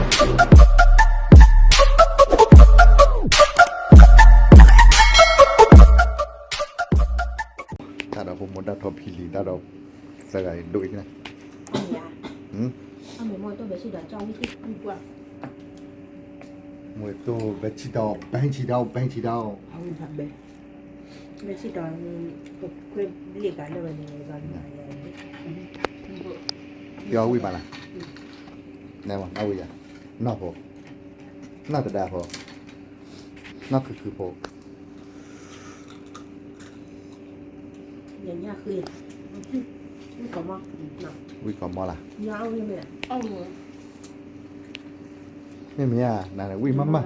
တၢ်ဒီးဖိမိၢ်တၢ်ထီဖံလံၤ တၢ်ဒီး သၢဂၤဒိၣ်အံၤန့ၣ်, မိၢ်တိၢ်ဘဲဆံဒီး ဘဲဆံဒီး ဘဲဆံဒီး ဘဲဆံဒီး ခွဲဘျ့ၣ်ဂၤလၢဝဲန့ၣ် ယအီၣ်ဝံၣ်ဘၣ်လၢ, နဝံၣ်ယၤ, နီၢ်ဖိ, နီၢ်တဒါဖိ, နီၢ်ခုၣ်ခုၣ်ဖိ ဝံၣ်ကီၢ်မီၢ်လၢ်, မ့ၢ်မ့ၢ်ဧါ, နဝံၣ်မးမး,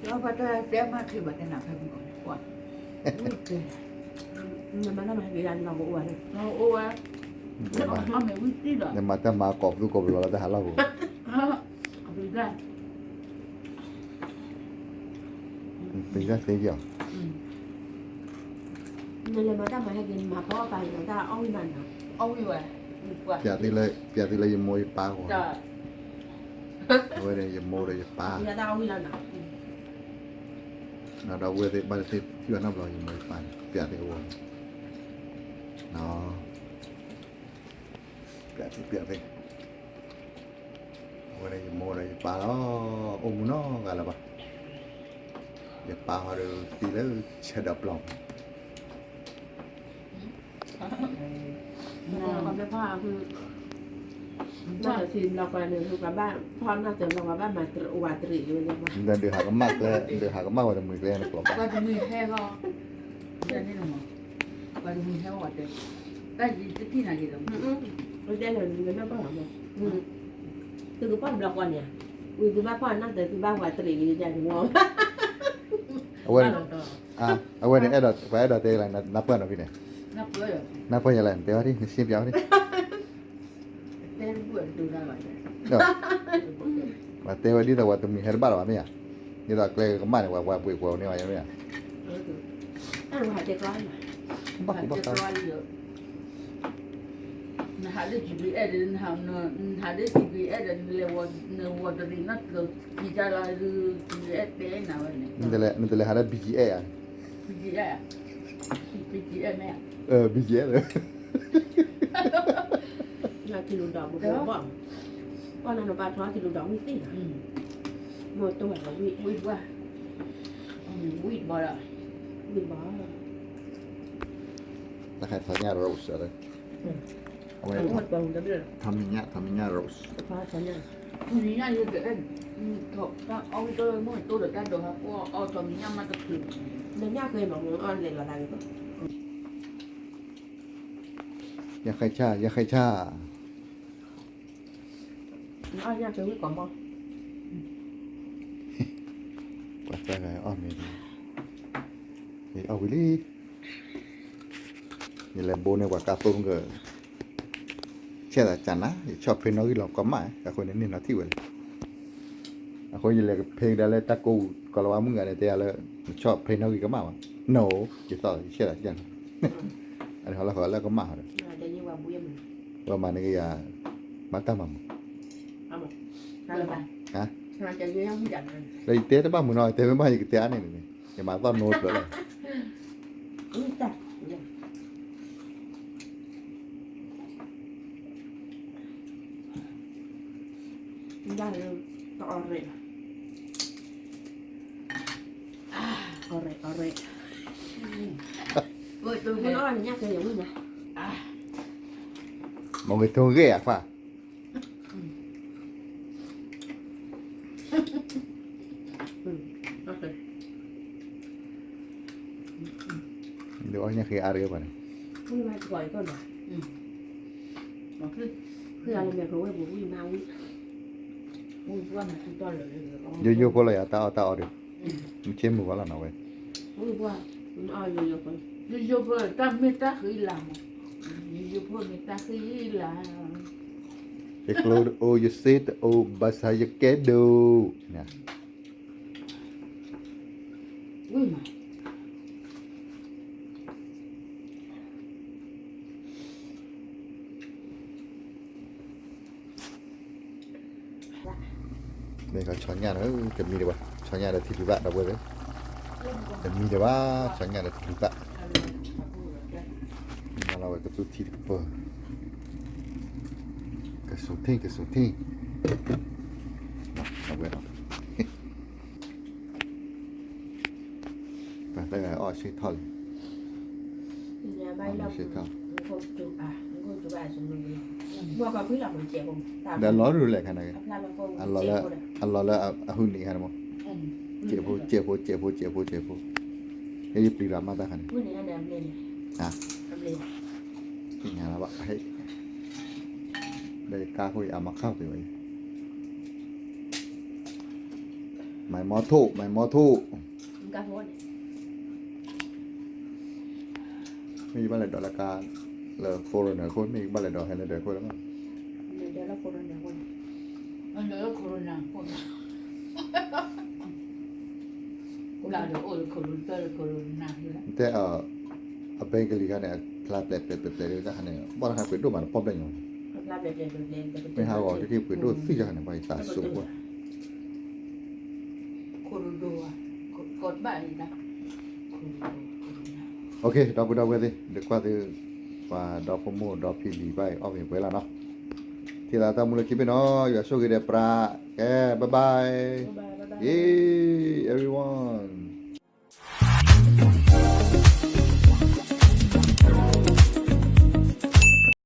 နမၤတၢ်မၤကိးပသူကိးပလီၤလၢတၢ်ဟးလီၢ်ပူၤ, နမၤတၢ်မၤကိးပသူကိးပလီၤလၢတၢ်ဟးလီၢ်ပူၤ, ပကသ့က့ၤအီၤ, နလဲၤမၤတၢ်မၤဟဲက့ၤ နမၤဖီအီၣ်ပာ်န့ၣ်တၢ်အီၣ်ဝံၣ်လၢနၤ, ပျးသုလၢယမိၢ်ယပၢ်အဂီၢ်, အဝဲန့ၣ်ယမိၢ်ဒီးယပၢ်, ဒီးအဝဲသ့ၣ်ဘၣ်တသ့ၣ်ထံၣ်ဘၣ်နီတဘျီ ယမိၢ်ယပၢ်န့ၣ် ပျးသုအဂီၢ်, ပျးသု ပျးသု အဝဲန့ၣ်ယမိၢ်ဒီးယပၢ်လီၤ, အိၣ်မူနီတဂၤလၢၤဘၣ်, ယပၢ်ဟီဒီးသံလၢဆၢဒီးပျီ, ဘၣ်, ဒုးဟးကမၣ်ကျဲ ဒုးဟးကမၣ်ဝဲတမှံၤကျဲန့ၣ်ကျိၤဘၣ်, ပှၤတမံၤဟဲဂီၤ, ပှၤတမံၤဟဲဂီၤတဲ, တၢ်ယံၤတထံၣ်နာ်က့ၤဒီး, တဲလၢနဘၣ်ဟးမး, သုကပှၢ်ဘျီကွၢ်န့ၣ်, ဝံၤသုဘၣ်ကွၢ်နီၢ်သၢသုဘၣ်ဝၤတရံးက့ၤယၤန့ၣ်မး, အဝဲန့ၣ်, အဝဲန့ၣ်အဲၣ်ဒိး ပှၤအဲၣ်ဒိးတဲလၢ နပှၢ်နီၤဖံန့ၣ်, နပှၢ်ယၤလဲၣ် နတဲဝဲဒ် နရှင်းပြဝဲဒ် တဲဝဲဒ်သိးပှၤတမံၤဟဲတဘၣ်လၢၤဘၣ်မ့ၢ်ဧါ, ဒ်သိးကျဲကမၣ်န့ၣ် ပှၤပှ့ၤပှဲၤန့ၢ်ဝဲမ့ၢ်ဧါ, ဘၣ်ဘၣ် နဟးလၢ GPS ဒီး နဟးလၢ GPS ဒီး နဝီတရံးနီၢ်ကီၢ် ကံတၢ်လီၤ GPS တဲနၤဝဲန့ၣ်, နတလဲၤဟးလၢ BGF ဧါ, BGF, BGF မ့ၢ်, BGF လၢ ကံလိၤဒီးဘိးဘီၣ်, ပှၢ်လၢနဘၣ်ထီကံလိၤဒီးဝံၣ်သ့ၣ်လီၤ, မိၢ်တိၢ်ဝဲဝံၣ်, ဝံၣ်ဘၣ်, ဝံၣ်ဘၣ်, ဝံၣ်ဘၣ်, တၢ်ခါထီညၣ် rose အဝဲ, ထီမံၤညၣ် ထီမံၤညၣ် rose, ထီမံၤညၣ်ယကအဲၣ်, အီၣ်ဝံၣ်တၢ်မိၢ်တိၢ်ဒီးတၢ်ဒိးဟးအီၣ်ထီမံၤညၣ်မးတချုး, နညၣ်ဃဲမး မ့ၢ်အီၣ်လဲၤလီၤသးဂ့ၤ, ယဃဲဆၣ် ယဃဲဆၣ်, နအီၣ်ညၣ်ဃဲဝံၣ်ကီးမီၢ်, ပှၤသၢဂၤအီၣ်မ့ၤ, ယအီၣ်ဝံၤလံ, ယလဲၤဘိန့ၢ်ပှၤကါသိကၢၢ်, ဆဲးသးကနၤ ယဆီၣ်ဖ့နီၣ်ဂံၢ်လီၤကီမး, အဃိန့ၣ် န့ၢ်နီၣ်ထံၣ်ဝဲလံ, အဃိယလဲၤကဖ့ကဒါလၢတၢ်ကိးကီၤလၤဝါမုၣ်ဂၤန့ၣ် တဲယၤလၢ နဆီၣ်ဖ့နီၣ်ဂံၢ်ကမၣ်ဘၣ်, နီၣ်, ယသီၣ် ယဆဲးသးကနၤ, အန့ၣ်ဟီလၢဃီလၢကမၣ်ဟီဒီး, ပှၤမၤန့ၢ်က့ၤယၤ, ဘၣ်တၢ်မၤမုာ်, လၢယတဲတဘၣ်မုာ်နီၤ တဲမ့ၢ်ဘၣ်ယကတဲအါန့ၣ်န့ၣ်, ယမၤသီၣ်နိဖျၢၣ်လီၤ. တအီၣ်ရဲၣ်, အီၣ်ရဲၣ်, အီၣ်ရဲၣ်, မ့ၢ်ကထိဂဲၢ်အခွါ ဒုးအီၣ်ညၣ်ဃ့အါတဂ့ၤပှၤန့ၣ်, ယိယိဖိလီၤယၤ တၢ်အီၣ်တၢ်အီဒီး, မ့ၢ်ဆ့မုၢ်ဝဲလီၤနီၤဝဲ, ယိယိဖိတၢ်မ့ၢ်တၢ်ဃံလၤမး, ယိယိဖိမ့ၢ်တၢ်ဃံလၤ, ယကျိတအိၣ် ယစ့တအိၣ် ဘၣ်ဆၣ်ယကဲဒိၣ်, ဝံၤမး မ့ၢ်ကဆီညၣ်ဒီး တမံၤဒံးဘၣ်, ဆီညၣ်ဒီးထံလူၤသၣ်ဒီပုၢ်ဝဲၢ်သ့ၣ်, တမံၤဒံးဘၣ် ဆီညၣ်ဒီးထံလူၤသၣ်, မ့ၢ်လီၤဝဲကသူထံတကပၤ, ကစူၤထံၣ် ကစူၤထံၣ်, အဝဲလီၤ, ပှၤသၢဂၤအီၣ်ဆ့ထီၣ်လံ, အီၣ်ဆ့ထီၣ်, ဒီးလီၤဒုးလဲၣ်ခါန့ၣ်, အလီၤလၢအဟူးနံၤခါန့ၣ်မး, စဲးဖိ စဲးဖိ စဲးဖိ စဲးဖိ စဲးဖိ, ဟဲယပျံၤရၤမးတၢ်ခါန့ၣ်, သ့ၣ်ညါလၢဘၣ်ဟဲ, လၢယကါခိၣ်အံၤအမၤခီၣ်က့ၤဝဲအံၤ, မၤမီထိၣ် မၤမီထိၣ် မ့ၢ်ယဘၣ်လဲၤဒိးလၢကါ, လၢ corner ခိၣ် မ့ၢ်ယကဘၣ်လဲၤဒိးဟဲလၢဒၢးခိၣ်လၢ, တဲအဘဲကလံၤခါန့ၣ် အဖျါပျဲးပျဲးပျဲးပျဲးဒ်တၢ်ခါန့ၣ် ဘၣ်တခါပှ့ၤဒိၣ်မးလၢပီၣ်ဘျဲၣ်ညီ, မ့ၢ်ဟးဂီၤတထံၣ်ပှ့ၤဒိၣ်သံတၢ်ခါန့ၣ် ပှၤယသးစူၤကွၢ် ဒီပုၢ်ဒီဝဲၢ်သ့ၣ် ဒုးကွၢ်သု, ပှၤဒီဖိမိၢ်ဒီဖံလံၤဘၣ်အံၤအီၣ်မ့ၤပှဲၤလီၤနီၤ, ထံၣ်သးတၢ်မူလၢခံဘ့ၣ်နီၤ, ယွၤဆိၣ်ဂ့ၤဒီးပြး, ကဲ bye bye, yay everyone.